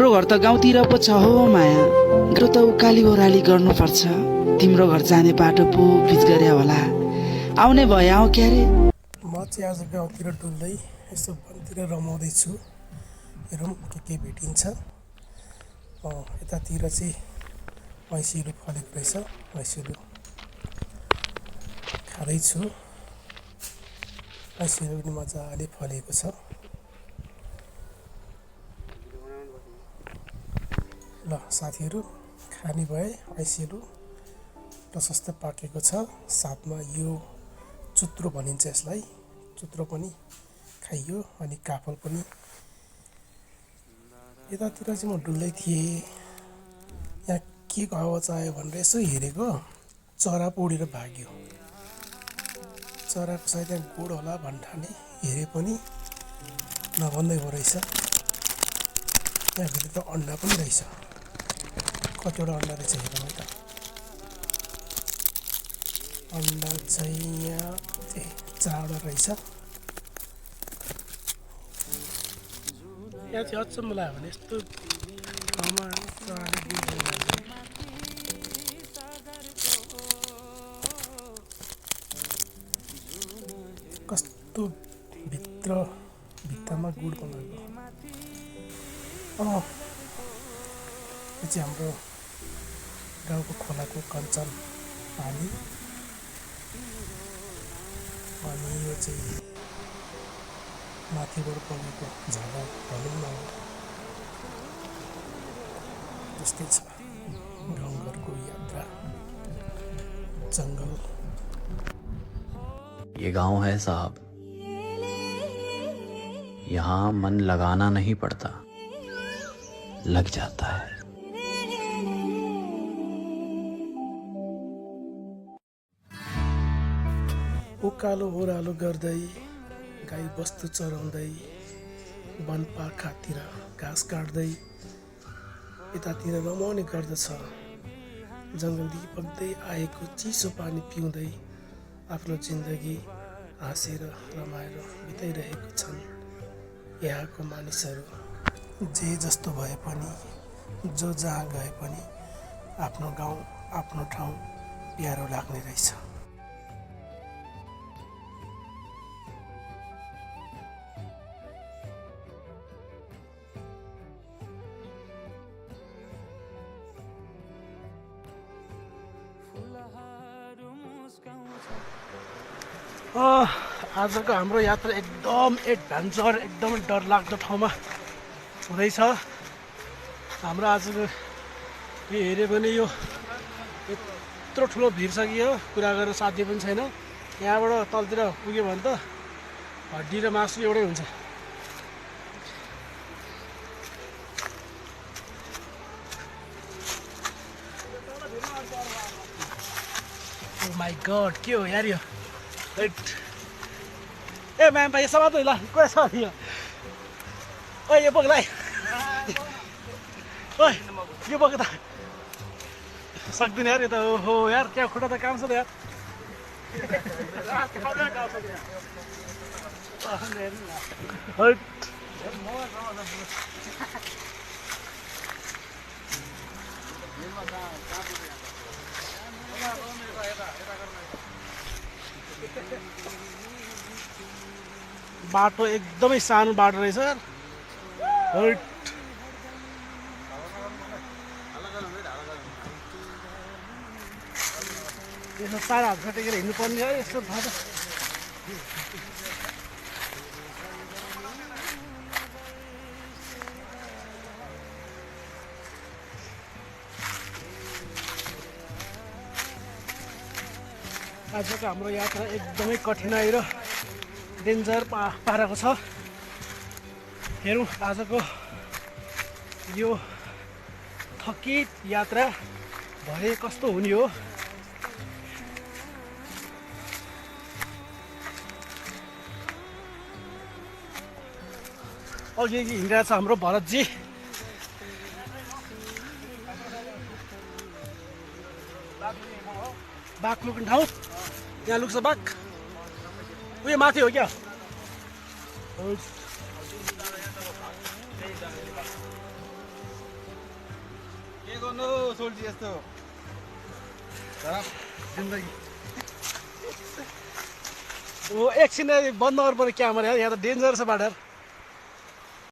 हाम्रो घर त गाउँतिर पो छ हो माया, गाउँ त उकाली ओह्राली गर्नुपर्छ। तिम्रो घर जाने बाटो पो बिच गरे होला, आउने भए आऊ क्यारे। म चाहिँ आज गाउँतिर डुल्दै यसो वनतिर रमाउँदैछु। हेरौँ के भेटिन्छ। यतातिर चाहिँ मैसिलो फलेको रहेछ, मैसिलो खाँदैछु। मैसिलो पनि मजाले फलेको छ। ल साथीहरू, खाने भए मैसिलो प्रशस्त पाकेको छ। साथमा यो चुत्रो भनिन्छ यसलाई, चुत्रो पनि खाइयो अनि काफल पनि। यतातिर चाहिँ म डुल्दै थिएँ, यहाँ के को आवाज आयो भनेर यसो हेरेको, चरा पो उडेर भाग्यो। चराको सायद यहाँ गोड होला भन्ठाने, हेरे पनि नभन्दै हो रहेछ। यहाँभित्र त अन्डा पनि रहेछ, कतिवटा अन्डा रहेछ हेरौँ है त। अन्डा चाहिँ यहाँ 4वटा रहेछ। यहाँ चाहिँ अचम्म लाग्यो भने यस्तो ठाउँमा चराले गुड कस्तो भित्तामा गुड बनाएको। यो चाहिँ हाम्रो गाउँको खोलाको कञ्चन पानी। अनि यो चाहिँ माथिबाट बगेको झरना भनौँ न, त्यस्तै छ गाउँघरको यात्रा, जङ्गल। ये गांव है साहब, यहाँ मन लगाना नहीं पड़ता, लग जाता है। उकालो ओह्रालो गर्दै गाई बस्तु चराउँदै वनपाखातिर घाँस काट्दै यतातिर रमाउने गर्दछ। जङ्गलदेखि बग्दै आएको चिसो पानी पिउँदै आफ्नो जिन्दगी हाँसेर रमाएर बिताइरहेको छन् यहाँको मानिसहरू। जे जस्तो भए पनि, जो जहाँ गए पनि आफ्नो गाउँ, आफ्नो ठाउँ प्यारो लाग्ने रहेछ। आजको हाम्रो यात्रा एकदम एडभेन्चर, एकदमै डरलाग्दो ठाउँमा हुँदैछ। हाम्रो आजको यो हेऱ्यो भने यो यत्रो ठुलो भिड छ कि यो कुरा गरेर साध्य पनि छैन। यहाँबाट तलतिर पुग्यो भने त हड्डी र मासु एउटै हुन्छ। ओ माई गड, के हो यार यो? ए म्याम भाइ समात ल को छ यो? ओए यो बोक्लाई, ओए यो बोक त सक्दिन यार, यो त ओहो यार, क्या खुट्टा त काम छ त यार। बाटो एकदमै सानो बाटो रहेछ यार। यसो सारा हात टेकेर हिँड्नु पर्ने है यस्तो बाटो। आजको हाम्रो यात्रा एकदमै कठिनाइ र डेन्जर पारेको छ। हेरौँ आजको यो थकित यात्रा भरे कस्तो हुने हो। अघि हिँडिरहेको छ हाम्रो भरतजी। बाघ लुक्ने ठाउँ, यहाँ लुक्छ बाघ। उयो माथि हो क्या? के गर्नु सोल्टी यस्तो जिन्दगी ओ एकछिन बन्द गर्नु पर्ने क्यामेरा यहाँ त डेन्जर छ बाटो